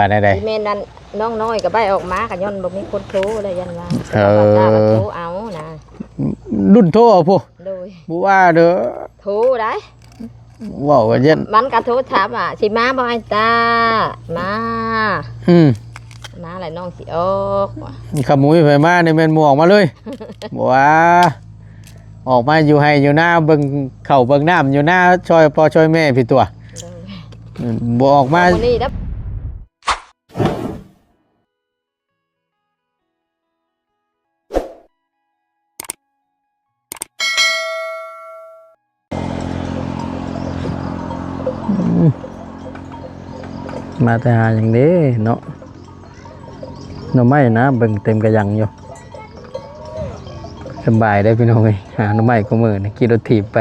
ວ່າແນວໃດ? ແມ່ນນັ້ນ ນ້ອງນ້ອຍກໍໄດ້ອອກມາ ກໍຍ້ອນບໍ່ມີຄົນໂທແລ້ວ ຢ້ານວ່າ ເອີ ເຂົາເຈົ້າກໍໂທເອົານະ ລຸ້ນໂທເອົາພຸ້ນ ໂດຍ ບໍ່ວ່າເດີ ໂທໄດ້ ເວົ້າກັນເຢັນ ມັນກໍໂທຖາມວ່າ ຊິມາບໍ່ອ້າຍຕາ ມາ ອືມ ມາແລ້ວນ້ອງຊິອອກ ຄັນບໍ່ມີໃຜມານີ້ແມ່ນໝູ່ອອກມາເລີຍ ບໍ່ວ່າ ອອກມາຢູ່ໄຮ່ຢູ່ນາ ເບິ່ງເຂົ້າເບິ່ງນ້ຳຢູ່ນາ ຊ່ອຍພໍ່ຊ່ອຍແມ່ພີ້ຕົວະ ໂດຍ ອືມ ບໍ່ອອກມາ ມື້ນີ້ເດີ. ອືມ ມາແຕ່ຫາຫຍັງເດ້ເນາະ ໜໍ່ໄມ້ນະ ເບິ່ງເຕັມກະຍັງຢູ່ ສະບາຍເດ້ພີ່ນ້ອງເອີຍ ຫາໜໍ່ໄມ້ຄູ່ມື້ນີ້ ຂີ່ລົດຖີບໄປ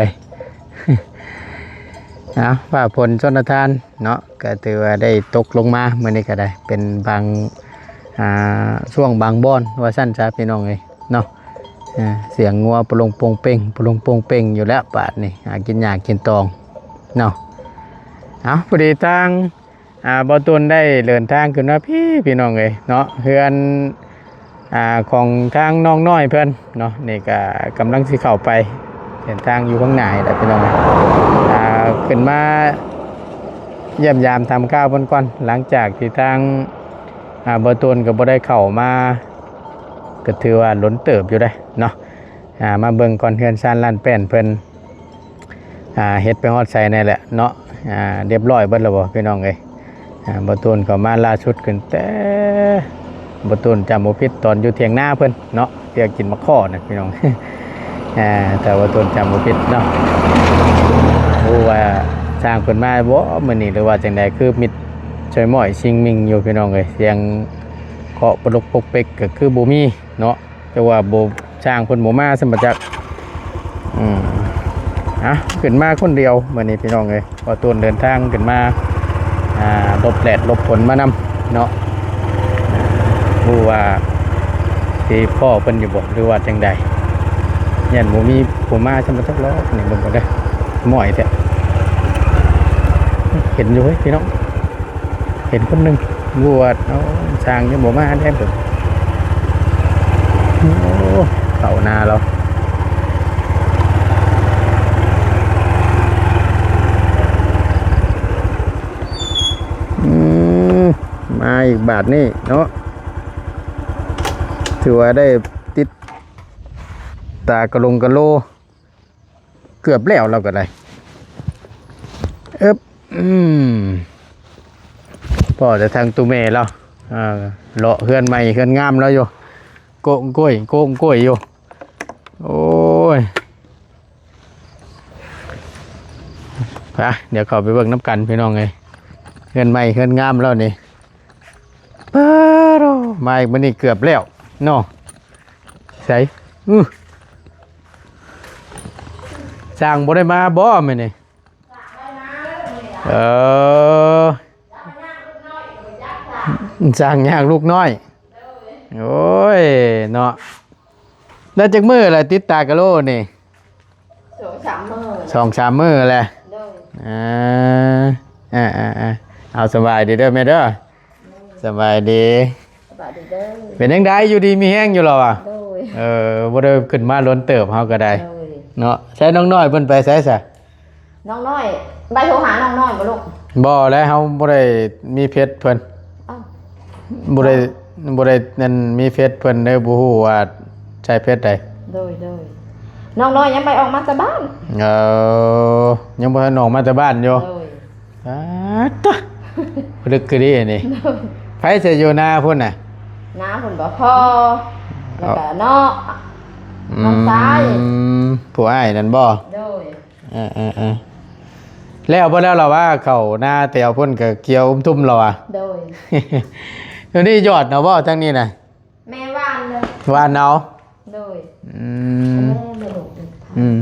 ເອົາ ຟ້າຝົນຊົນລະທານເນາະ ກໍຖືວ່າໄດ້ຕົກລົງມາ ມື້ນີ້ກໍໄດ້ເປັນບາງ ອ່າ ຊ່ວງບາງບ່ອນວ່າຊັ້ນຊະ ພີ່ນ້ອງເອີຍເນາະ ເອີ ສຽງງົວປະລົງໂປ່ງເປ່ງ ປະລົງໂປ່ງເປ່ງຢູ່ແລ້ວ ບາດນີ້ຫາກິນຫຍ້າກິນຕອງເນາະ ເອົາ ພໍດີທາງ ອ່າ ບ່າວຕຸນໄດ້ເດີນທາງຂຶ້ນມາພີ້ ພີ່ນ້ອງເອີຍເນາະ ເຮືອນ ອ່າ ຂອງທາງນ້ອງນ້ອຍເພິ່ນເນາະ ນີ້ກະກຳລັງຊິເຂົ້າໄປ ເສັ້ນທາງຢູ່ຂ້າງໜ້ານີ້ແຫຼະພີ່ນ້ອງ ອ່າ ຂຶ້ນມາຢ້ຽມຢາມຖາມຂ່າວເພິ່ນກ່ອນ ຫຼັງຈາກທີ່ທາງ ອ່າ ບ່າວຕຸນກໍບໍ່ໄດ້ເຂົ້າມາ ກໍຖືວ່າດົນເຕີບຢູ່ເດ້ເນາະ ອ່າ ມາເບິ່ງກ່ອນເຮືອນຊານລ້ານແປ້ນເພິ່ນ ອ່າ ເຮັດໄປຮອດໃສແດ່ແຫຼະເນາະ ອ່າ ຮຽບຮ້ອຍເບິດແລ້ວບໍ່ພີ່ນ້ອງເອີຍ ອ່າ ບ່າວຕູນເຂົ້າມາລ່າສຸດຂຶ້ນແຕ່ ບ່າວຕູນຈຳບໍ່ຜິດຕອນຢູ່ຖຽງນາເພິ່ນເນາະ ເພື່ອກິນໝາກຂໍ້ນະພີ່ນ້ອງ ອ່າ ຖ້າບ່າວຕູນຈຳບໍ່ຜິດເນາະ ບໍ່ຮູ້ວ່າຊ່າງເພິ່ນມາບໍ່ມື້ນີ້ ຫຼືວ່າຈັ່ງໃດ ຄືມິດຊ່ອຍມ້ອຍຊິງມິ່ງຢູ່ພີ່ນ້ອງເອີຍ ສຽງເຄາະປະຫຼົກປົກເປັກກໍຄືບໍ່ມີເນາະ ແຕ່ວ່າບໍ່ ຊ່າງເພິ່ນບໍ່ມາຊັ້ນບໍ່ຈັກ ອືມ ອ່ະ ຂຶ້ນມາຄົນດຽວມື້ນີ້ພີ່ນ້ອງເອີຍ ບ່າວຕູນເດີນທາງຂຶ້ນມາ ອ່າ ຫຼົບແດດຫຼົບຝົນມານຳເນາະ ບໍ່ຮູ້ວ່າຊິພໍ້ເພິ່ນຢູ່ບໍ່ ຫຼືວ່າຈັ່ງໃດ ຢ້ານບໍ່ມີຜູ້ມາຊັ້ນບໍ່ຈັກດອກ ນີ້ເບິ່ງກ່ອນເດີ ມ້ອຍແທ້ ເຫັນຢູ່ເວີຍພີ່ນ້ອງ. ເຫັນຄົນໜຶ່ງ ບໍ່ວ່າ ເອົາ ຊ່າງຍັງບໍ່ມາແດ່ເບິ່ງ ໂອ້ ເຂົ້ານາລາວ ອືມ ມາອີກບາດນີ້ເນາະ ຖືວ່າໄດ້ຕິດຕາກະຫຼົງກະໂລ. ເກືອບແລ້ວລາວກໍໄດ້ ເອີບ ອືມ ພໍ້ແຕ່ທາງຕູ້ແມ່ລາວ ເອີ ເລາະເຮືອນໃໝ່ເຮືອນງາມລາວຢູ່ ໂກງໂກຍ ໂກງໂກຍຢູ່ ໂອ້ຍ ໄປ ດຽວເຂົ້າໄປເບິ່ງນຳກັນພີ່ນ້ອງເອີຍ ເຮືອນໃໝ່ເຮືອນງາມລາວນີ້ ປາໂທ້ ມາອີກມື້ນີ້ເກືອບແລ້ວເນາະ ໃສ ອື ຊ່າງບໍ່ໄດ້ມາບໍ່ມື້ນີ້ ເອີ ຊ່າງຍາກລູກນ້ອຍ ໂອ້ຍ ເນາະ ໄດ້ຈັກມື້ລະຕິດຕາກະໂລນີ້ ສອງສາມມື້ ສອງສາມມື້ແຫຼະ ໂດຍ ອ່າ ອ່າໆໆ ເອົາ ສະບາຍດີເດີແມ່ເດີ ສະບາຍດີ ສະບາຍດີເດີ ເປັນຈັ່ງໃດ ຢູ່ດີມີແຮງຢູ່ລະວະ ໂດຍ ເອີ ບໍ່ໄດ້ຂຶ້ນມາດົນເຕີບ ເຮົາກໍໄດ້ ໂດຍ ເນາະ ໃສນ້ອງນ້ອຍເພິ່ນໄປໃສຊະ ນ້ອງນ້ອຍ ໄດ້ໂທຫານ້ອງນ້ອຍບໍ່ລູກ ບໍ່ແຫຼະ ເຮົາບໍ່ໄດ້ມີເຟສເພິ່ນ ອ້າວ ບໍ່ໄດ້ ບໍ່ໄດ້ນັ້ນ ມີເຟສເພິ່ນເດີ ບໍ່ຮູ້ວ່າໃຊ້ເຟສໃດ ໂດຍ ໂດຍ ນ້ອງນ້ອຍຍັງບໍ່ອອກມາຈາກບ້ານ ເອີ ຍັງບໍ່ທັນອອກມາຈາກບ້ານຢູ່ ໂດຍ ອາ ຕະ ລຶກຄືດີນີ້ ໂດຍ ໃຜຊິຢູ່ນາພຸ້ນນະ ນາພຸ້ນບໍ່ ພໍ່ ແລ້ວກໍນ້ອງ ອືມ ນ້ອງຊາຍ ຜູ້ອ້າຍນັ້ນບໍ່ ໂດຍ ເອີໆໆ ແລ້ວບໍ່ແລ້ວລະວ່າ ເຂົ້ານາແຖວພຸ້ນກໍກ່ຽວອຸ້ມທຸ່ມລະວ່າ ໂດຍ ດຽວນີ້ຢອດເອົາບໍ່ທາງນີ້ນະ ແມ່ຫວ່ານເລີຍ ຫວ່ານເອົາ ໂດຍ ອືມ ແມ່ ແມ່ລູກ ອືມ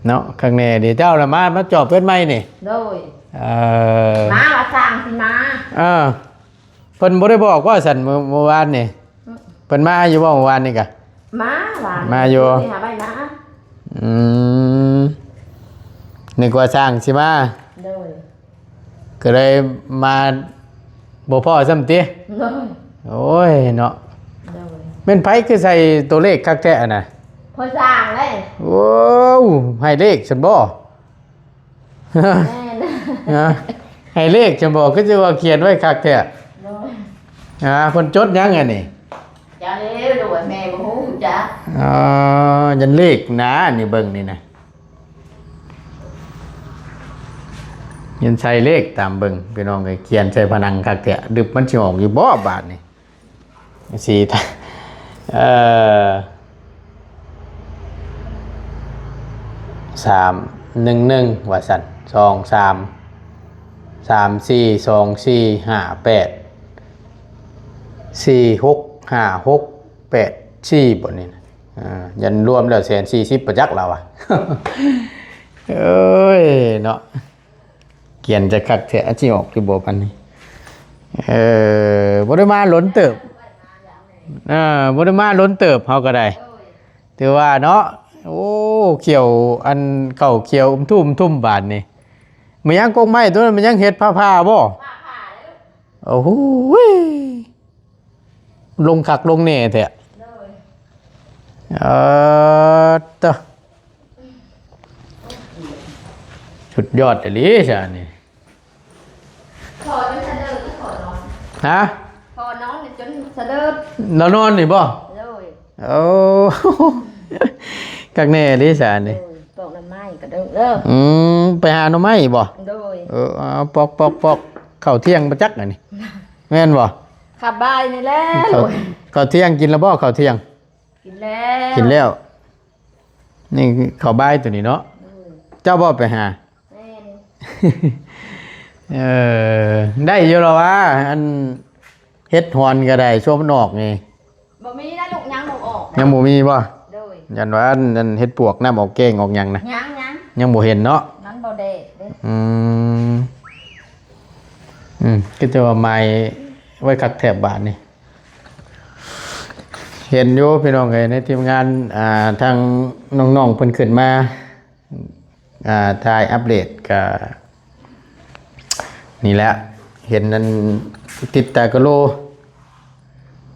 ເນາະ ຄັກແນ່ເດ ເຈົ້າລະມາ ມາຈອບເຮືອນໃໝ່ນີ້ ໂດຍ ເອີ ມາວ່າຊ່າງຊິມາ ເອີ ເພິ່ນບໍ່ໄດ້ບອກວ່າຊັ້ນ ມື້ ມື້ວານນີ້ ອືມ ເພິ່ນມາຢູ່ບໍ່ມື້ວານນີ້ກະ ມາ ວານ ມາຢູ່ ມື້ນີ້ຫາໄປມາ ອືມ ນຶກວ່າຊ່າງຊິມາ ໂດຍ ກໍເລີຍມາ ບໍ່ພໍ້ຊ້ຳຕິ? ໂດຍ ໂອ້ຍເນາະ ໂດຍ ແມ່ນໃຜຄືໃສ່ຕົວເລກຄັກແທ້ຫັ້ນນະ? ພໍ່ຊ່າງເດ້. ໂອ້ ໃຫ້ເລກຊັ້ນບໍ່? ແມ່ນ ຮະ ໃຫ້ເລກຊັ້ນບໍ່? ຄືຊິວ່າຂຽນໄວ້ຄັກແທ້. ໂດຍ ອ່າ ເພິ່ນຈົດຫຍັງອັນນີ້? ຈັກແລ້ວ ລູກແມ່ບໍ່ຮູ້ຈັກ. ອໍ ຍັນເລກນະ ນີ້ເບິ່ງນີ້ນະ ຍັນໃສ່ເລກຕາມເບິ່ງ ພີ່ນ້ອງເອີຍ ຂຽນໃສ່ຜະໜັງຄັກແທ້. ດຶບມັນຊິອອກຢູ່ບໍ່ບາດນີ້? ສີ່ ເອີ ສາມໜຶ່ງໜຶ່ງ ວ່າຊັ້ນ ສອງສາມ ສາມສີ່ ສອງສີ່ ຫ້າແປດ ສີ່ຫົກ ຫ້າຫົກ ແປດສີ່ ບໍ່ນີ້ນະ. ອ່າ ຢັນລວມແລ້ວແສນສີ່ສິບປະຈັກລາວວ່າ. ເອີຍເນາະ ຂຽນຈະຄັກແທ້ ອາ ຊິອອກຢູ່ບໍ່ປານນີ້? ເອີ ບໍ່ໄດ້ມາດົນເຕີບ ອ່າ ບໍ່ໄດ້ມາດົນເຕີບເຮົາກໍໄດ້ ຖືວ່າເນາະ. ໂອ້ ຂຽວ ອັນເຂົ້າຂຽວອຸ້ມທຸ່ມ ທຸ່ມບາດນີ້. ແມ່ນຫຍັງ ກົກໄມ້ຕົວນັ້ນ ແມ່ນຫຍັງ ເຫັດຟ້າຜ່າບໍ່? ໂອ້ໂຫ ລົງຄັກລົງແນ່ແທ້. ໂດຍ ເອີ ຕະ ສຸດຍອດອີ່ຫຼີຊະນີ້. ພໍຈົນສະເດີ ພໍນອນ ຮະ? ພໍນອນຈົນສະເດີ. ລາວນອນນີ້ບໍ່? ໂດຍ ໂອ້ ຄັກແນ່ອີ່ຫຼີຊະນີ້. ໂດຍ ປອກໜໍ່ໄມ້ກະເດີ. ອືມ ໄປຫາໜໍ່ໄມ້ບໍ່? ໂດຍ ເອີ ເອົາ ປອກ ປອກ ປອກ ເຂົ້າທ່ຽງບໍ່ຈັກອັນນີ້ ແມ່ນບໍ່? ຄາບບ່າຍນີ້ແຫຼະ. ເຂົ້າ ເຂົ້າທ່ຽງກິນແລ້ວບໍ່? ເຂົ້າທ່ຽງ ກິນແລ້ວ ກິນແລ້ວ. ນີ້ເຂົ້າບ່າຍໂຕນີ້ເນາະ. ໂດຍ ເຈົ້າບໍ່ໄປຫາ? ແມ່ນ ເອີ ໄດ້ຢູ່ລະວ່າ ອັນເຫັດຫອນກໍໄດ້ ຊົ່ວມັນອອກນີ້. ບໍ່ມີນະລູກ ຍັງບໍ່ອອກນະ. ຍັງບໍ່ມີບໍ່? ໂດຍ ຢ້ານວ່າອັນ ອັນເຫັດປວກ ນ້ຳອອກແກ້ງອອກຫຍັງນະ. ຍັງ ຍັງ ຍັງບໍ່ເຫັນເນາະ ມັນບໍ່ແດດເດ້. ອືມ ອືມ ຄືຈະວ່າໃໝ່ໄວ້ຄັກແທ້ບາດນີ້. ເຫັນຢູ່ພີ່ນ້ອງເອີຍ ໃນທີມງານ ອ່າ ທາງນ້ອງໆເພິ່ນຂຶ້ນມາ ອ່າ ຖ່າຍອັບເດດກະນີ້ແຫຼະ ເຫັນນັ້ນຕິດຕາກະໂລ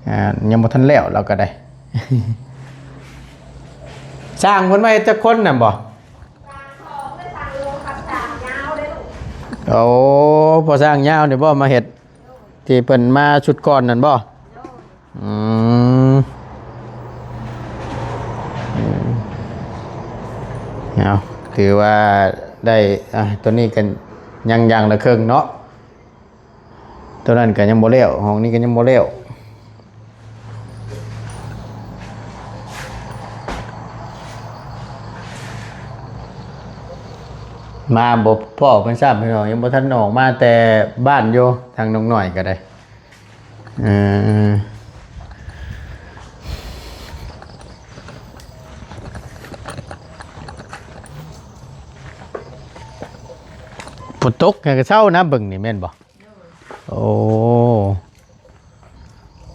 ອ່າ ຍັງບໍ່ທັນແລ້ວ ລາວກະໄດ້. ຊ່າງເພິ່ນມາເຮັດຈັກຄົນນະບໍ່? ໂອ້ ພໍ່ຊ່າງຍາວນີ້ບໍ່ມາເຮັດ? ທີ່ເພິ່ນມາຊຸດກ່ອນນັ້ນບໍ່? ອືມ ເອົາ ຖືວ່າໄດ້ ອ່າ ຕົວນີ້ກໍຍັງຢ່າງລະເຄິ່ງເນາະ ຕົວນັ້ນກໍຍັງບໍ່ແລ້ວ ຫ້ອງນີ້ກໍຍັງບໍ່ແລ້ວ. ມາບໍ່ພໍ້ເພິ່ນຊ້ຳ ພີ່ນ້ອງ ຍັງບໍ່ທັນອອກມາແຕ່ບ້ານຢູ່ ທາງນ້ອງນ້ອຍກໍໄດ້. ເອີ ຝົນຕົກແຮງກໍເຊົານະ ເບິ່ງນີ້ແມ່ນບໍ່? ໂອ້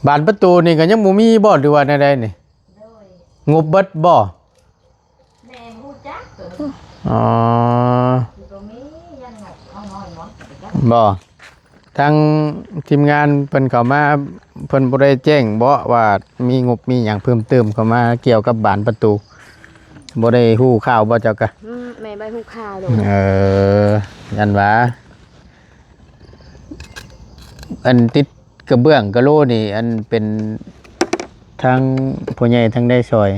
ບານປະຕູນີ້ກໍຍັງບໍ່ມີບໍ່ ຫຼືວ່າແນວໃດນີ້? ໂດຍ ງົບເບິດບໍ່? ແມ່ນ ຮູ້ຈັກຕົວນີ້. ອໍ ບໍ່ມີ ຍັງງົບເອົານ້ອຍໝົດ. ບໍ່ ທາງທີມງານເພິ່ນເຂົ້າມາ ເພິ່ນບໍ່ໄດ້ແຈ້ງບໍ່ວ່າມີງົບມີຫຍັງເພີ່ມເຕີມເຂົ້າມາກ່ຽວກັບບານປະຕູ? ບໍ່ໄດ້ຮູ້ຂ່າວບໍ່ເຈົ້າກະ? ອືມ ແມ່ບໍ່ຮູ້ຂ່າວດອກ. ເອີ ຢ້ານວ່າ ອັນຕິດ ກະເບື້ອງກະໂຫຼນີ້ ອັນເປັນທາງພໍ່ໃຫຍ່ທາງໃດຊ່ອຍ?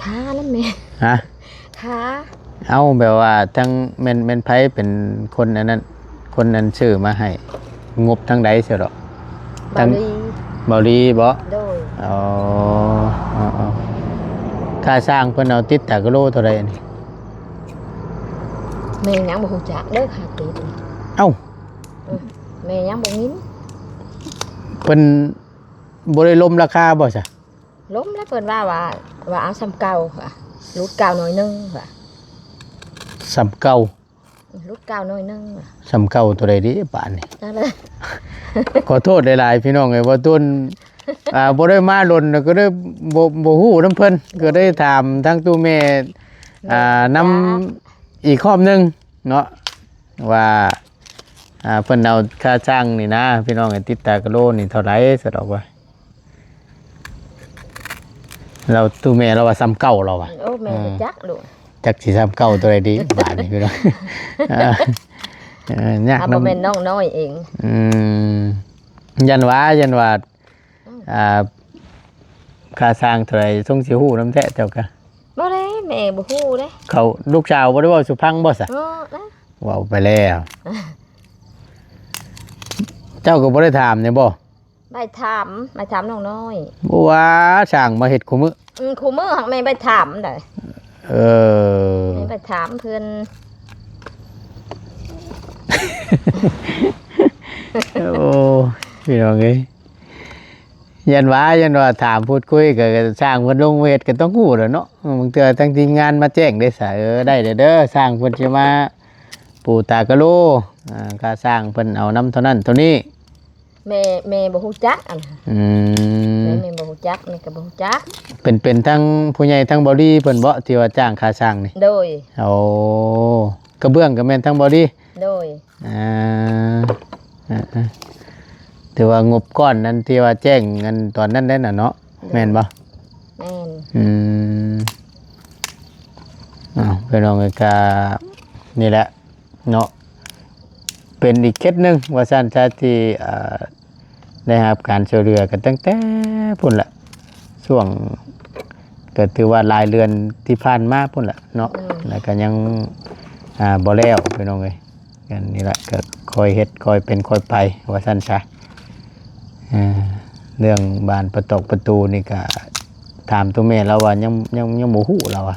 ຂ້ານັ້ນແມ່. ຮະ? ຂ້າ. ເອົ້າ ແບບວ່າທາງ ແມ່ນ ແມ່ນໃຜເປັນຄົນອັນນັ້ນ ຄົນອັນຊື້ມາໃຫ້? ງົບທາງໃດຊະດອກ? ທາງ ເບົາລີ. ເບົາລີບໍ? ໂດຍ. ອໍ ອໍ ອໍ ຄ່າຊ່າງເພິ່ນເອົາຕິດຕາກະໂຫຼເທົ່າໃດອັນນີ້? ແມ່ຍັງບໍ່ຮູ້ຈັກເດີ ຄ່າຕິດ. ເອົ້າ ເອີ ແມ່ຍັງບໍ່ຍິນ. ເພິ່ນບໍ່ໄດ້ລົມລາຄາບໍ່ຊະ? ລົມແລ້ວ ເພິ່ນວ່າ ວ່າ ວ່າເອົາສ່ຳເກົ່າວ່າ ຫຼຸດເກົ່າໜ້ອຍໜຶ່ງວ່າ. ສ່ຳເກົ່າ? ຫຼຸດເກົ່າໜ້ອຍໜຶ່ງວ່າ. ສ່ຳເກົ່າຕົວໃດເດບາດນີ້? ນັ້ນແຫຼະ. ຂໍໂທດຫຼາຍໆ ພີ່ນ້ອງເອີຍ ວ່າຕົນ ອ່າ ບໍ່ໄດ້ມາດົນ ກໍເລີຍບໍ່ ບໍ່ຮູ້ນຳເພິ່ນ ກໍໄດ້ຖາມທາງຕູ້ແມ່ ອ່າ ນຳອີກຮອບໜຶ່ງ ເນາະ ວ່າ ອ່າ ເພິ່ນເອົາຄ່າຊ່າງນີ້ນະ ພີ່ນ້ອງ ຕິດຕາກະໂລນີ້ເທົ່າໃດ ສະດອກວ່າ ລາວ ຕູ້ແມ່ລາວວ່າສ່ຳເກົ່າລາວວ່າ. ໂອ້ ແມ່ ເອີ ບໍ່ຈັກລູກ ຈັກຊິສ່ຳເກົ່າຕົວໃດດີ ບາດນີ້ພີ່ນ້ອງ. ເອີ ເອີ ຍາກນຳ ບໍ່ແມ່ນນ້ອງນ້ອຍເອງ. ອືມ ຢ້ານວ່າ ຢ້ານວ່າ ອືມ ອ່າ ຄ່າຊ່າງເທົ່າໃດ ສົງຊິຮູ້ນຳແທ້ເຈົ້າກະ. ບໍ່ໄດ້ ແມ່ບໍ່ຮູ້ເດ້. ເຂົາ ລູກສາວບໍ່ໄດ້ເວົ້າສູ່ຟັງບໍ່ຊະ? ເອີ ນະ ເວົ້າໄປແລ້ວ. ເຈົ້າກໍບໍ່ໄດ້ຖາມແດ່ບໍ່? ໄດ້ຖາມ ໄດ້ຖາມນ້ອງນ້ອຍ. ບໍ່ວ່າຊ່າງມາເຮັດຄູ່ມື້. ອືມ ຄູ່ມື້ຫັ້ນແມ່ໄດ້ຖາມໄດ໋. ເອີ ແມ່ໄດ້ຖາມເພິ່ນ. ໂອ້ ພີ່ນ້ອງເອີຍ. ຢ້ານວ່າ ຢ້ານວ່າຖາມພູດຄຸຍກໍ ກໍຊ່າງເພິ່ນລົງເວດກໍຕ້ອງຮູ້ແຫຼະເນາະ. ບາງເທື່ອທາງທີມງານມາແຈ້ງເດ້ຊະ ເອີ ໄດ້ເດີ ຊ່າງເພິ່ນຊິມາປູຕາກະໂລ ອ່າ ຄ່າຊ່າງເພິ່ນເອົານຳເທົ່ານັ້ນເທົ່ານີ້. ແມ່ ແມ່ບໍ່ຮູ້ຈັກອັນ ອືມ ແມ່ ແມ່ບໍ່ຮູ້ຈັກ ແມ່ກໍບໍ່ຮູ້ຈັກ. ເປັນ ເປັນທັງຜູ້ໃຫຍ່ທັງເບົາດີເພິ່ນເບາະ ທີ່ວ່າຈ້າງຄ່າຊ່າງນີ້? ໂດຍ. ໂອ້ ກະເບື້ອງກໍແມ່ນທັງເບົາດີ? ໂດຍ. ອ່າ ອ່າ ອ່າ ຖືວ່າງົບກ້ອນນັ້ນທີ່ວ່າແຈ້ງອັນຕອນນັ້ນໄດ້ນະເນາະ. ໂດຍ. ແມ່ນບໍ່? ແມ່ນ. ອືມ ອ້າວ ພີ່ນ້ອງເອີຍ ກະນີ້ແຫຼະເນາະ ເປັນອີກເຂດໜຶ່ງວ່າຊັ້ນຊະ ທີ່ ເອີ ໄດ້ຮັບການຊ່ວຍເຫຼືອກັນຕັ້ງແຕ່ພຸ້ນລະ ຊ່ວງ ກໍຖືວ່າຫຼາຍເດືອນທີ່ຜ່ານມາພຸ້ນລະເນາະ. ອືມ ແລ້ວກໍຍັງ ອ່າ ບໍ່ແລ້ວ ພີ່ນ້ອງເອີຍ. ອັນນີ້ລະ ກໍຄ່ອຍເຮັດຄ່ອຍເປັນຄ່ອຍໄປວ່າຊັ້ນຊະ. ເອີ ເລື່ອງບານປະຕອກປະຕູນີ້ກໍຖາມໂຕແມ່ລາວວ່າຍັງ ຍັງ ຍັງບໍ່ຮູ້ລາວວ່າ.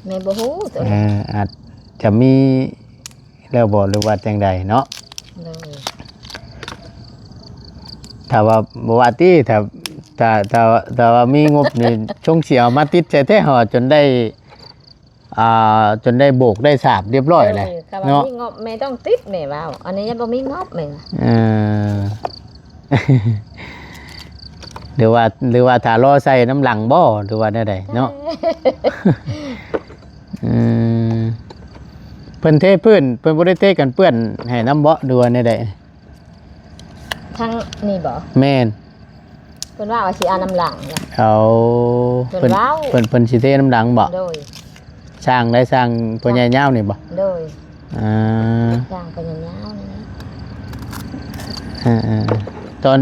ແມ່ບໍ່ຮູ້ໂຕ ເອີ ອາດຈະມີ ແລ້ວບໍ່ ຫຼືວ່າຈັ່ງໃດເນາະ? ໂດຍ. ຖ້າວ່າບໍ່ວ່າຕິ ຖ້າ ຖ້າ ຖ້າ ຖ້າວ່າມີງົບນີ້ ຊົງຊິເອົາມາຕິດໃສ່ແທ້ ເຮົາຈົນໄດ້ ອ່າ ຈົນໄດ້ໂບກໄດ້ສາບລຽບຮ້ອຍແຫຼະ. ໂດຍ. ຖ້າວ່າ ເນາະ ມີງົບແມ່ຕ້ອງຕິດ ແມ່ເວົ້າ. ອັນນີ້ຍັງບໍ່ມີງົບແມ່. ເອີ ຫຼືວ່າ ຫຼືວ່າຖ້າລໍໃສ່ນຳຫຼັງບໍ່ ຫຼືວ່າແນວໃດເນາະ? ອືມ ເພິ່ນເທພື້ນ ເພິ່ນບໍ່ໄດ້ເທກັນເປື້ອນໃຫ້ນຳບໍ່ ຫຼືວ່າແນວໃດ? ທາງນີ້ບໍ່? ແມ່ນ. ເພິ່ນວ່າວ່າຊິເອົານຳຫຼັງນະ. ເອົາ ເພິ່ນ ເພິ່ນເວົ້າ ເພິ່ນ ເພິ່ນຊິເທນຳຫຼັງບໍ່? ໂດຍ. ຊ່າງໃດ? ຊ່າງພໍ່ໃຫຍ່ຍາວນີ້ບໍ່? ໂດຍ. ອ່າ ຊ່າງພໍ່ໃຫຍ່ຍາວນີ້ແຫຼະ. ເອີໆ ຕອນ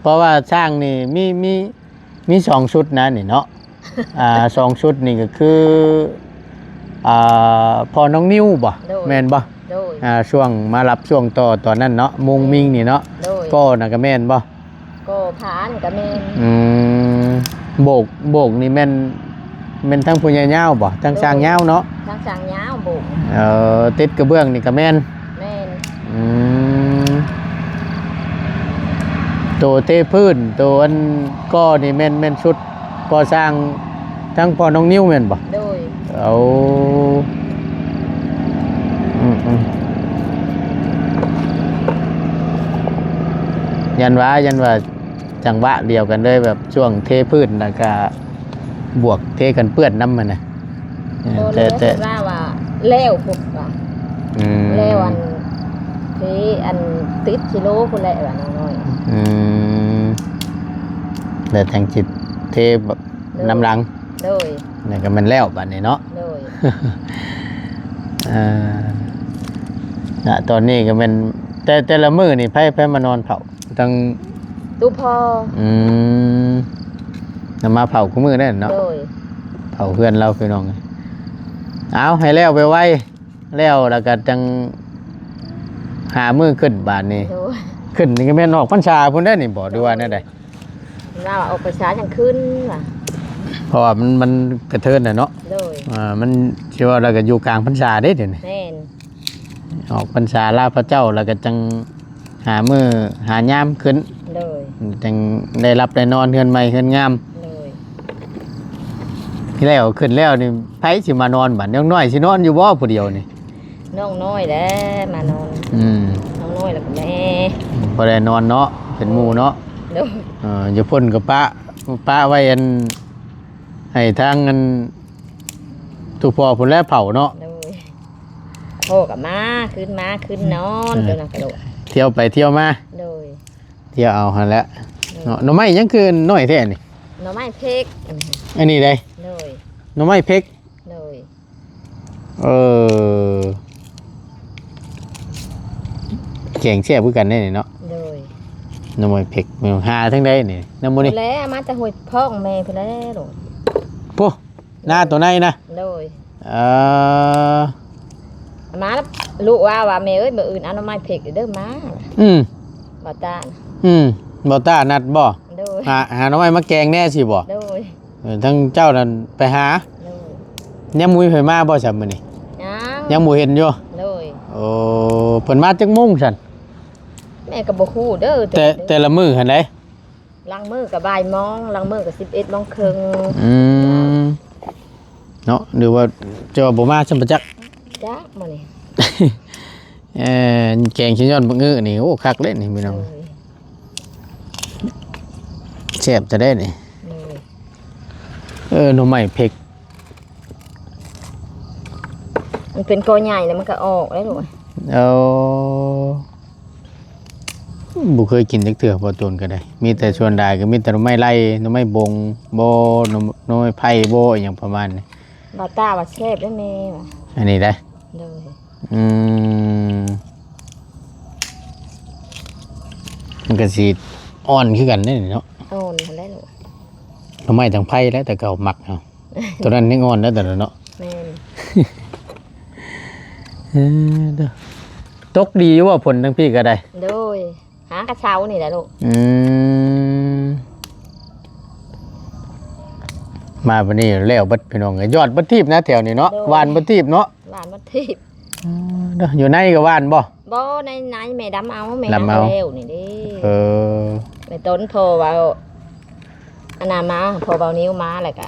ເພາະວ່າຊ່າງນີ້ມີ ມີ ມີສອງຊຸດນະນີ້ເນາະ. ອ່າ ສອງຊຸດນີ້ກໍຄື ອ່າ ພໍ່ນ້ອງນິວບໍ່? ໂດຍ. ແມ່ນບໍ່? ໂດຍ. ອ່າ ຊ່ວງມາຮັບຊ່ວງຕໍ່ຕອນນັ້ນເນາະ ມຸ້ງມິງນີ້ເນາະ. ໂດຍ. ກໍນະກໍແມ່ນບໍ່? ກໍພານກໍແມ່ນ. ອືມ ໂບກ ໂບກນີ້ແມ່ນ ແມ່ນທັງພໍ່ໃຫຍ່ຍາວບໍ່? ທັງຊ່າງຍາວເນາະ? ໂດຍ. ທັງຊ່າງຍາວໂບກ. ເອີ ຕິດກະເບື້ອງນີ້ກໍແມ່ນ. ແມ່ນ. ອືມ ໂຕເທພື້ນ ໂຕອັນກໍ່ນີ້ແມ່ນ ແມ່ນຊຸດກໍ່ສ້າງທັງພໍ່ນ້ອງນິວແມ່ນບໍ່? ໂດຍ. ເອົາ ອືມໆ ຢ້ານວ່າ ຢ້ານວ່າ ຈັງຫວະດຽວກັນເລີຍ ແບບຊ່ວງເທພື້ນ ແລ້ວກະບວກເທກັນເປື້ອນນຳຫັ້ນນະ. ເອີ ແຕ່ ແຕ່ວ່າ ວ່າແລ້ວພຸ້ນວ່າ. ອືມ ແລ້ວອັນເທ ອັນຕິດກິໂລພຸ້ນແຫຼະວ່ານ້ອງນ້ອຍ. ອືມ ແລ້ວຈັ່ງຊິເທແບບ ໂດຍ ນຳຫຼັງ. ໂດຍ. ນີ້ກໍແມ່ນແລ້ວບາດນີ້ເນາະ. ໂດຍ. ເອີ ນະ ຕອນນີ້ກໍແມ່ນ ແຕ່ ແຕ່ລະມື້ນີ້ໃຜ ໃຜມານອນເຝົ້າ? ທັງຕູ້ພໍ່. ອືມ ນຳມາເຝົ້າຄູ່ມື້ແນ່ເນາະ. ໂດຍ. ເຝົ້າເຮືອນລາວພີ່ນ້ອງ. ເອົາ ໃຫ້ແລ້ວໄວໆ ແລ້ວ ແລ້ວກໍຈັ່ງຫາມື້ຂຶ້ນບາດນີ້. ໂດຍ. ຂຶ້ນນີ້ກໍແມ່ນອອກພັນສາພຸ້ນເດ້ນີ້ບໍ່ ຫຼືວ່າແນວໃດ? ລາວອອກພັນສາຈັ່ງຂຶ້ນວ່າ ເພາະວ່າມັນ ມັນກະເທີນແຫຼະເນາະ. ໂດຍ. ອ່າ ມັນຊິວ່າແລ້ວກໍຢູ່ກາງພັນສາເດ້ດຽວນີ້. ແມ່ນ. ອອກພັນສາລາພະເຈົ້າ ແລ້ວກໍຈັ່ງຫາມື້ຫາຍາມຂຶ້ນ. ໂດຍ. ຈັ່ງໄດ້ຫຼັບໄດ້ນອນເຮືອນໃໝ່ເຮືອນງາມ. ໂດຍ. ແລ້ວຂຶ້ນແລ້ວນີ້ ໃຜຊິມານອນບາດ? ນ້ອງນ້ອຍຊິນອນຢູ່ບໍ່ຜູ້ດຽວນີ້? ນ້ອງນ້ອຍແຫຼະມານອນ. ອືມ ນ້ອງນ້ອຍແລ້ວກໍແມ່ ບໍ່ໄດ້ນອນເນາະ ເປັນໝູ່ເນາະ. ໂດຍ. ເອີ ຢູ່ພຸ້ນກໍປະ ປະໄວ້ອັນ ໃຫ້ທາງອັນ ຕູ້ພໍ່ພຸ້ນແຫຼະເຝົ້າເນາະ. ໂດຍ. ພໍ່ກໍມາ ຄືນມາ ຄືນນອນ. ເອີ ຕົວນັ້ນກໍໂດດ ທ່ຽວໄປທ່ຽວມາ ໂດຍ ທ່ຽວເອົາຫັ້ນແຫຼະ ໂດຍ ເນາະ. ໜໍ່ໄມ້ຫຍັງຄືນ້ອຍແທ້ນີ້? ໜໍ່ໄມ້ເພັກ ອັນນີ້ ອັນນີ້ໃດ? ໂດຍ ໜໍ່ໄມ້ເພັກ ໂດຍ ເອີ ແກງແຊບຄືກັນເດ້ນີ້ເນາະ ໂດຍ ໜໍ່ໄມ້ເພັກ ຫາທາງໃດນີ້? ນຳໝູ່ນີ້ ແລ້ວມາແຕ່ຫ້ວຍພອງແມ່ພຸ້ນແຫຼະລູກ ພຸ້ນ ນາໂຕໃນນະ ໂດຍ ເອີ ມາແລ້ວລູກວ່າ ວ່າ ແມ່ເອີຍ ມື້ອື່ນເອົາໜໍ່ໄມ້ເພັກເດີມາ ອືມ ບໍ່ຕານ ອືມ ບໍ່ຕານນັດບໍ່? ໂດຍ ຫາ ຫາໜໍ່ໄມ້ມາແກງແດ່ຊີ້ບໍ່? ໂດຍ ເອີ ທັງເຈົ້ານັ້ນໄປຫາ ໂດຍ ຍັງບໍ່ມີໃຜມາບໍ່ຊັ້ນມື້ນີ້? ຍັງ ຍັງບໍ່ເຫັນຢູ່ ໂດຍ ໂອ້ ເພິ່ນມາຈັກໂມງຊັ້ນ? ແມ່ກໍບໍ່ຮູ້ເດີ ແຕ່ ແຕ່ລະມື້ຫັ້ນໃດ ລາງມື້ກໍບ່າຍໂມງ ລາງມື້ກໍສິບເອັດໂມງເຄິ່ງ ອືມ ເນາະ ຫຼືວ່າຈະວ່າບໍ່ມາຊັ້ນປະຈັກ ຈັກມື້ນີ້ ເອີ ແກງຊິຍ້ອນບັກອື້ນີ້ ໂອ້ ຄັກເດ້ນີ້ພີ່ນ້ອງ ໂດຍ ແຊບແທ້ເດ້ນີ້ ໂດຍ ເອີ ໜໍ່ໄມ້ເພັກ ມັນເປັນກໍໃຫຍ່ແລ້ວມັນກໍອອກແລ້ວລູກ ເອີ ບໍ່ເຄີຍກິນຈັກເທື່ອ ບໍ່ໂຕນກໍໄດ້ ມີແຕ່ ອືມ ສ່ວນຫຼາຍກໍມີແຕ່ໜໍ່ໄມ້ໄລ່ ໜໍ່ໄມ້ບົງບໍ ໜໍ່ ໜໍ່ໄມ້ໄຜ່ບໍ ອີຫຍັງປະມານນີ້ ບ່າວຕາວ່າແຊບເດ້ແມ່ວ່າ ອັນນີ້ໄດ໋ ໂດຍ ອືມ ມັນກໍຊິອ່ອນຄືກັນເດ້ເນາະ ອ່ອນຫັ້ນແຫຼະລູກ ໜໍ່ໄມ້ທາງໄພແຫຼະ ແຕ່ເກົ່າມັກເຮົາ ໂຕນັ້ນຍັງອ່ອນເດ້ ໂຕນັ້ນເນາະ ແມ່ນ ເອີ ເດີ ຕົກດີຢູ່ບໍ່ ຝົນທາງພີ້ກໍໄດ້? ໂດຍ ຫາກະເຊົ້ານີ້ແຫຼະລູກ ອືມ ມາບັດນີ້ແລ້ວເບິດພີ່ນ້ອງເອີຍ ຍອດເບິດທີບນະແຖວນີ້ເນາະ ໂດຍ ຫວ່ານເບິດທີບເນາະ ຫວ່ານເບິດທີບ ເອີ ເດີ ຢູ່ໃນກໍຫວ່ານບໍ່? ບໍ່ ໃນ ໃນແມ່ດຳເອົາ ແມ່ ດຳເອົາ ແລ້ວນີ້ເດ້ ເອີ ແມ່ຕົ້ນ ພໍ່ເວົ້າ ອັນນາມາ ພໍ່ເວົ້ານິວມາ ແລ້ວກະ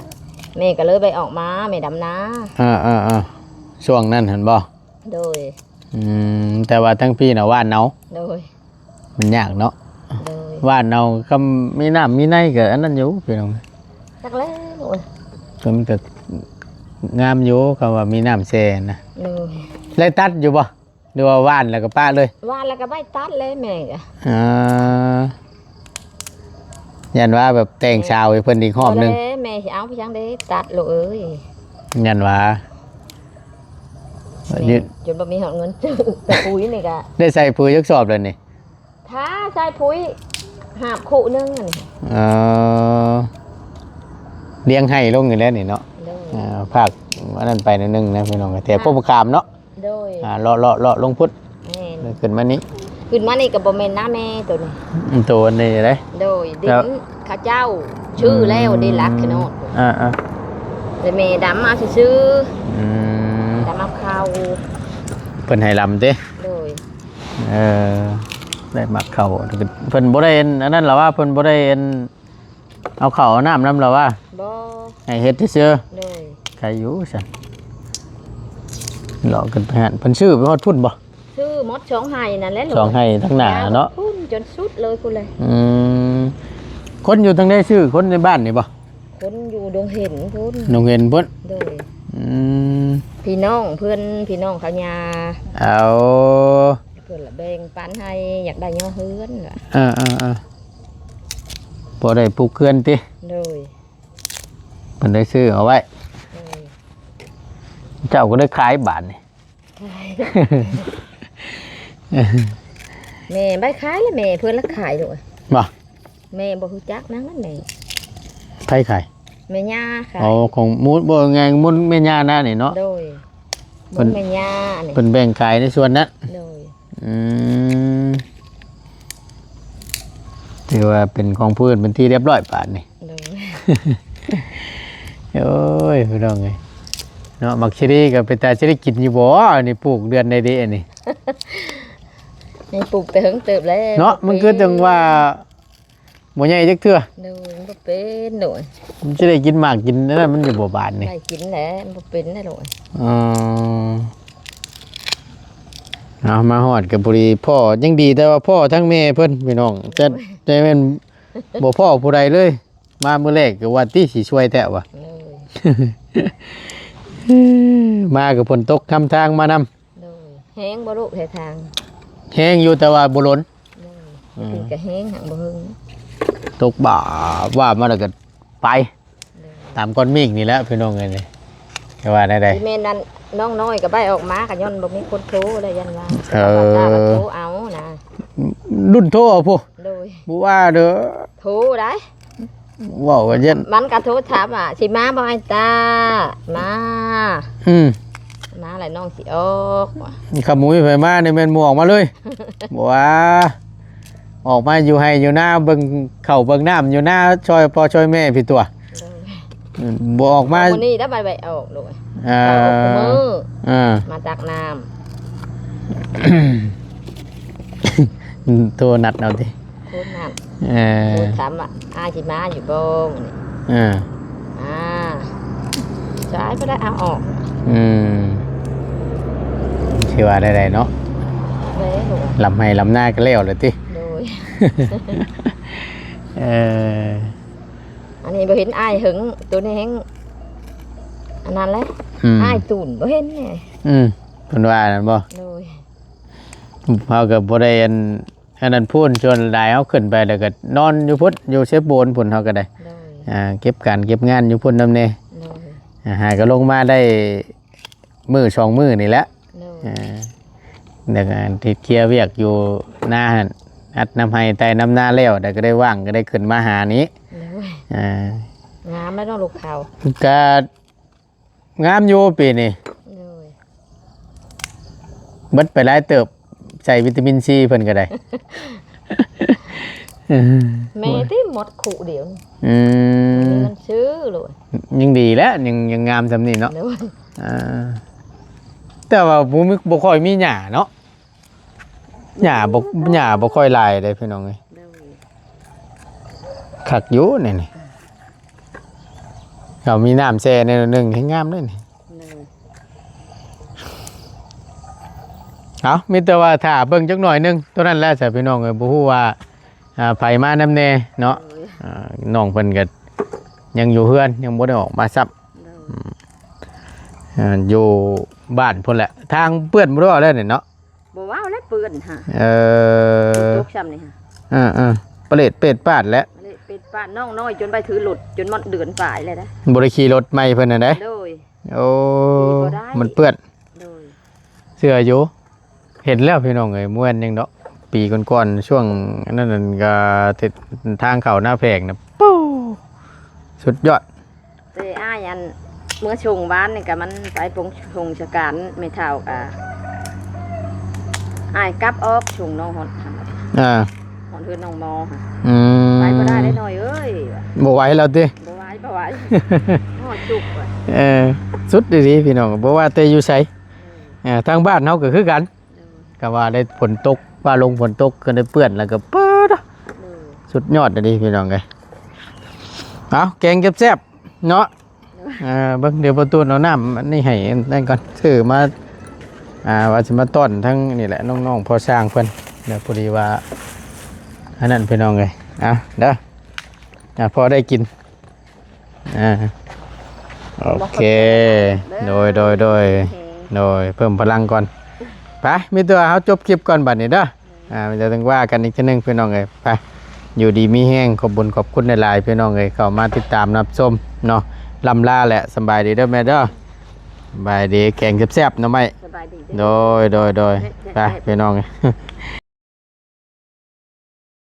ແມ່ກໍເລີຍໄປອອກມາ ແມ່ດຳນາ ເອີໆໆ ຊ່ວງນັ້ນຫັ້ນບໍ່? ໂດຍ ອືມ ແຕ່ວ່າທາງພີ້ນະຫວ່ານເອົາ ໂດຍ ມັນຍາກເນາະ ໂດຍ ຫວ່ານເອົາ ຄຳມີນ້ຳມີໃນກໍອັນນັ້ນຢູ່ພີ່ນ້ອງ ຈັກແລ້ວໂອ້ຍ ກໍມັນກໍງາມຢູ່ ຄຳວ່າມີນ້ຳແຊ່ນະ ໂດຍ ໄດ້ຕັດຢູ່ບໍ່? ຫຼືວ່າຫວ່ານແລ້ວກໍປະເລີຍ? ຫວ່ານແລ້ວກໍໄປຕັດເລີຍແມ່ກໍ ອ່າ ຢ້ານວ່າແບບແຕ່ງສາວໃຫ້ເພິ່ນອີກຮອບໜຶ່ງ ບໍ່ແລ້ວແມ່ຊິເອົາໄປຫຍັງເດ້ ຕັດໂລດເອີຍ ຢ້ານວ່າ ແມ່ ຈົນບໍ່ມີຮອດເງິນຊື້ ແຕ່ປຸ໋ຍນີ້ກໍ ໄດ້ໃສ່ປຸ໋ຍຈັກສອບແລ້ວນີ້? ຖ້າໃສ່ປຸ໋ຍຫາບຄູ່ໜຶ່ງອັນນີ້ ເອີ ລຽງໄຮ່ລົງນີ້ແຫຼະນີ້ເນາະ ໂດຍ ອ່າ ພາກອັນນັ້ນໄປໜ້ອຍໜຶ່ງນະພີ່ນ້ອງ ແຖວ ອ່າ ໂພນມະຂາມເນາະ ໂດຍ ອ່າ ເລາະ ເລາະ ເລາະລົງພຸ້ນ ແມ່ນ ຂຶ້ນມານີ້ ຂຶ້ນມານີ້ກໍບໍ່ແມ່ນນາແມ່ໂຕນີ້ ອືມ ໂຕນີ້ເດ້ ໂດຍ ດິນເຂົາເຈົ້າຊື້ແລ້ວ ອືມ ດິນຫຼັກຂະໜອດ ອ່າໆ ແລ້ວແມ່ດຳເອົາຊື່ໆ ອືມ ດຳເອົາເຂົ້າ ເພິ່ນໃຫ້ລຳຕິ ໂດຍ ເອີ ໄດ້ໝາກເຂົ້າ ເພິ່ນບໍ່ໄດ້ອັນນັ້ນລະວ່າ ເພິ່ນບໍ່ໄດ້ອັນ ເອົາເຂົ້າເອົານ້ຳນຳລະວ່າ ບໍ່ ໃຫ້ເຮັດຊື່ໆ ໂດຍ ໃຄຢູ່ຊັ້ນ ເລາະຂຶ້ນໄປຫັ້ນ ເພິ່ນຊື້ໄປຮອດພຸ້ນບໍ່? ຊື້ໝົດສອງໄຮ່ນັ້ນແຫຼະ ສອງໄຮ່ທາງໜ້າເນາະ ພຸ້ນຈົນສຸດເລີຍພຸ້ນແຫຼະ ອືມ ຄົນຢູ່ທາງໃດຊື້ ຄົນໃນບ້ານນີ້ບໍ່? ຄົນຢູ່ດົງເຫັນພຸ້ນ ດົງເຫັນພຸ້ນ ໂດຍ ອືມ ພີ່ນ້ອງເພິ່ນ ພີ່ນ້ອງເຂົາຍ່າ ເອົາ ເພິ່ນລະແບ່ງປັນໃຫ້ ຢາກໄດ້ຍໍເຮືອນ ເອີໆໆ ພໍໄດ້ປຸກເຮືອນຕິ ໂດຍ ເພິ່ນໄດ້ຊື້ເອົາໄວ້ ໂດຍ ເຈົ້າກໍໄດ້ຂາຍບາດນີ້ ຂາຍ ແມ່ໄດ້ຂາຍແລ້ວ ແມ່ເພິ່ນລະຂາຍໂລດ ບໍ່ ແມ່ບໍ່ຮູ້ຈັກນາງນັ້ນແມ່ ໃຜຂາຍ? ແມ່ຍ່າຂາຍ ອໍ ຂອງມູນ ບໍ່ແງງມູນແມ່ຍ່ານານີ້ເນາະ ໂດຍ ເພິ່ນ ແມ່ຍ່ານີ້ ເພິ່ນແບ່ງຂາຍໃນສ່ວນນັ້ນ ໂດຍ ອືມ ຖືວ່າເປັນຂອງຜູ້ອື່ນເປັນທີ່ຮຽບຮ້ອຍບາດນີ້ ໂດຍ ໂອ້ຍ ພີ່ນ້ອງເອີຍ ເນາະ ໝາກຊີຣີກໍເປັນຕາຊິໄດ້ກິນຢູ່ບໍ່? ອັນນີ້ປູກເດືອນໃດເດ ອັນນີ້ ນີ້ປູກແຕ່ເຫິງເຕີບແລ້ວ ເນາະ ມັນຄືຈັ່ງວ່າ ບໍ່ໃຫຍ່ຈັກເທື່ອ ໂດຍ ມັນບໍ່ເປັນໂດຍ ມັນຊິໄດ້ກິນໝາກກິນອັນນັ້ນມັນຢູ່ບໍ່ບາດນີ້ ໄດ້ກິນແຫຼະ ມັນບໍ່ເປັນແຫຼະໂດຍ ອໍ ເອົາ ມາຮອດກໍພໍດີພໍ້ ຍັງດີແຕ່ວ່າພໍ້ທັງແມ່ເພິ່ນພີ່ນ້ອງ ແຕ່ ໂດຍ ແຕ່ແມ່ນບໍ່ພໍ້ຜູ້ໃດເລີຍ ມາມື້ແລກກໍວ່າຕິຊິຊ່ວຍແທ້ວ່າ ໂດຍ ມາກໍຝົນຕົກຄຳທາງມານຳ ໂດຍ ແຮງບໍ່ລູກແທ້ທາງ? ແຮງຢູ່ ແຕ່ວ່າບໍ່ດົນ. ໂດຍ ອືມ ເປັນກະແຮງ ຫາກບໍ່ເຫິງ ຕົກບາບວາບມາແລ້ວກໍໄປ ໂດຍ ຕາມກ້ອນເມກນີ້ແຫຼະ ພີ່ນ້ອງເອີຍ ນີ້ ຈະວ່າແນວໃດ? ຊິແມ່ນນັ້ນ ນ້ອງນ້ອຍກໍໄດ້ອອກມາ ກໍຍ້ອນບໍ່ມີຄົນໂທແລ້ວ ຢ້ານວ່າ ເອີ ເຂົາວ່າໂທເອົານະ ລຸ້ນໂທເອົາພຸ້ນ. ໂດຍ ບໍ່ວ່າເດີ ໂທໄດ້ ເວົ້າກັນຢ້ານ ມັນກໍໂທຖາມວ່າ ຊິມາບໍ່ອ້າຍຕາ? ມາ ອືມ ມາແລ້ວນ້ອງຊິອອກວ່າ ຄັນບໍ່ມີໃຜມານີ້ແມ່ນບໍ່ອອກມາເລີຍ ບໍ່ວ່າ ອອກມາຢູ່ໄຮ່ຢູ່ນາ ເບິ່ງເຂົ້າເບິ່ງນ້ຳຢູ່ນາ ຊ່ອຍພໍ່ຊ່ອຍແມ່ພີ້ຕົວະ. ໂດຍ ອືມ ບໍ່ອອກມາ ມື້ນີ້ໄດ້ໄປອອກໂດຍ ເອີ ເຂົ້າອອກມື້ ເອີ ມາຕັກນ້ຳ ໂທນັດເອົາຕິ? ໂທນັດ ເອີ ໂທຖາມວ່າ ອ້າຍຊິມາຢູ່ບໍ່ມື້ນີ້? ເອີ ອ່າ ສາຍບໍ່ໄດ້ເອົາອອກ ອືມ ຊິວ່າແນວໃດເນາະ ເດ້ ລຳໄຮ່ລຳນາກໍແລ້ວແລ້ວຕິ? ໂດຍ ເອີ ອັນນີ້ບໍ່ເຫັນອ້າຍເຫິງ ໂຕນີ້ແຮງອັນນັ້ນແຫຼະ ອືມ ອ້າຍຕູນບໍ່ເຫັນແນ່ ອືມ ເພິ່ນວ່ານັ້ນບໍ່? ໂດຍ ເຮົາກໍບໍ່ໄດ້ອັນ ອັນນັ້ນພຸ້ນ ສ່ວນຫຼາຍເຮົາຂຶ້ນໄປແລ້ວກໍນອນຢູ່ພຸ້ນ ຢູ່ເຊໂປນພຸ້ນ ເຮົາກໍໄດ້ ໂດຍ ອ່າ ເກັບການເກັບງານຢູ່ພຸ້ນນຳແດ່ ໂດຍ ອ່າ ຫາກໍລົງມາໄດ້ມື້ສອງມື້ນີ້ແຫຼະ ໂດຍ ອ່າ ແລ້ວກໍເຮັດເຄຍວຽກຢູ່ນາຫັ້ນ ອັດນ້ຳໄຮ່ໄຕ່ນ້ຳນາແລ້ວ ແລ້ວກໍໄດ້ວ່າງ ກໍໄດ້ຂຶ້ນມາຫານີ້ ໂດຍ ອ່າ ງາມແລ້ວເນາະ ລູກເຂົາ ກະ ງາມຢູ່ປີນີ້ ໂດຍ ເບິດໄປຫຼາຍເຕີບ ໃສ່ວິຕາມິນຊີເພິ່ນກໍໄດ້ ແມ່ຕິໝົດຄຸດຽວນີ້ ອືມ ມັນຊື້ໂລດ ຍັງດີແຫຼະ ຍັງ ຍັງງາມສ່ຳນີ້ເນາະ ໂດຍ ອ່າ ແຕ່ວ່າບໍ່ມີ ບໍ່ຄ່ອຍມີຫຍ້າເນາະ ຫຍ້າບໍ່ ຫຍ້າບໍ່ຄ່ອຍຫຼາຍເດ້ພີ່ນ້ອງເອີຍ ໂດຍ ຄັກຢູ່ນີ້ ນີ້ ເຮົາມີນ້ຳແຊ່ແນວໜຶ່ງ ແຮງງາມເດ້ນີ້ ໂດຍ ເອົາ ມີແຕ່ວ່າຖ້າເບິ່ງຈັກໜ້ອຍໜຶ່ງ ໂຕນັ້ນແຫຼະຊະພີ່ນ້ອງເອີຍ ບໍ່ຮູ້ວ່າ ອ່າ ໃຜມານຳແດ່ເນາະ ໂດຍ ອ່າ ນ້ອງເພິ່ນກໍຍັງຢູ່ເຮືອນ ຍັງບໍ່ໄດ້ອອກມາຊ້ຳ ໂດຍ ອືມ ອ່າ ຢູ່ບ້ານພຸ້ນແຫຼະ ທາງເປື້ອນບໍ່ໄດ້ເວົ້າແລ້ວນີ້ເນາະ ບໍ່ເວົ້າແລ້ວເປື້ອນຫາ ເອີ ຕົກຊ້ຳນີ້ຫາ ເອີໆ ປະເລດເປດປາດແຫຼະ ປະເລດເປດປາດ ນ້ອງນ້ອຍຈົນໄປຖືລົດ ຈົນໝົດເດືອນປາຍແລ້ວນະ ບໍ່ໄດ້ຂີ່ລົດໃໝ່ເພິ່ນຫັ້ນເດ້ ໂດຍ ໂອ້ ມັນເປື້ອນ ໂດຍ ເຊື່ອຢູ່ ເຫັນແລ້ວພີ່ນ້ອງເອີຍ ມ່ວນຍັງເນາະ ປີກ່ອນໆ ຊ່ວງອັນນັ້ນກໍເສັ້ນທາງເຂົ້ານາແພງນະ ປູ້ ສຸດຍອດ ແຕ່ອ້າຍອັນເມືອສົ່ງວານນີ້ກະມັນໄປສົ່ງສະການແມ່ເຖົ້າກະ ອ້າຍກັບອອກສົ່ງນ້ອງຮອດ ອ່າ ຮອດເຮືອນນ້ອງໝໍຫັ້ນ ອືມ ໄປບໍ່ໄດ້ເດ້ນ້ອຍເອີຍ ບໍ່ໄຫວແລ້ວຕິ ບໍ່ໄຫວ ບໍ່ໄຫວ ຮອດຈຸກວ່າ ເອີ ສຸດອີ່ຫຼີພີ່ນ້ອງ ບໍ່ວ່າແຕ່ຢູ່ໃສ ເອີ ອ່າ ທາງບ້ານເຮົາກໍຄືກັນ ໂດຍ ກໍວ່າໄດ້ຝົນຕົກ ຟ້າລົງຝົນຕົກກໍໄດ້ເປື້ອນ ແລ້ວກໍປາດ ໂດຍ ສຸດຍອດອີ່ຫຼີພີ່ນ້ອງເອີຍ ເອົາ ແກງແຊບໆເນາະ ໂດຍ ເອີ ເບິ່ງ ດຽວປະຕູນເອົານ້ຳອັນນີ້ໃຫ້ນັ້ນກ່ອນ ຊື້ມາ ອ່າ ວ່າຊິມາຕ້ອນທັງນີ້ແຫຼະ ນ້ອງໆພໍ່ຊ່າງເພິ່ນ ແລ້ວພໍດີວ່າ ອັນນັ້ນພີ່ນ້ອງເອີຍ ເອົາເດີ ອ່າ ພໍໄດ້ກິນ ອ່າ ໂອເຄ ໂດຍ ໂດຍ ໂດຍ ໂດຍ ເພີ່ມພະລັງກ່ອນ ໄປ ມີແຕ່ວ່າເຮົາຈົບຄລິບກ່ອນບັດນີ້ເດີ ອ່າ ຈະຈັ່ງວ່າກັນອີກເທື່ອໜຶ່ງພີ່ນ້ອງເອີຍ ໄປ ຢູ່ດີມີແຮງ ຂອບບຸນຂອບຄຸນຫຼາຍໆ ພີ່ນ້ອງເອີຍ ເຂົ້າມາຕິດຕາມຮັບຊົມເນາະ ລ່ຳລາແຫຼະ ສະບາຍດີເດີແມ່ເດີ ສະບາຍດີ ແກງແຊບໆ ໜໍ່ໄມ້ ສະບາຍດີເດີ ໂດຍ ໂດຍ ໂດຍ ເຮັດ ເຮັດ ໄປ ເຮັດ ພີ່ນ້ອງ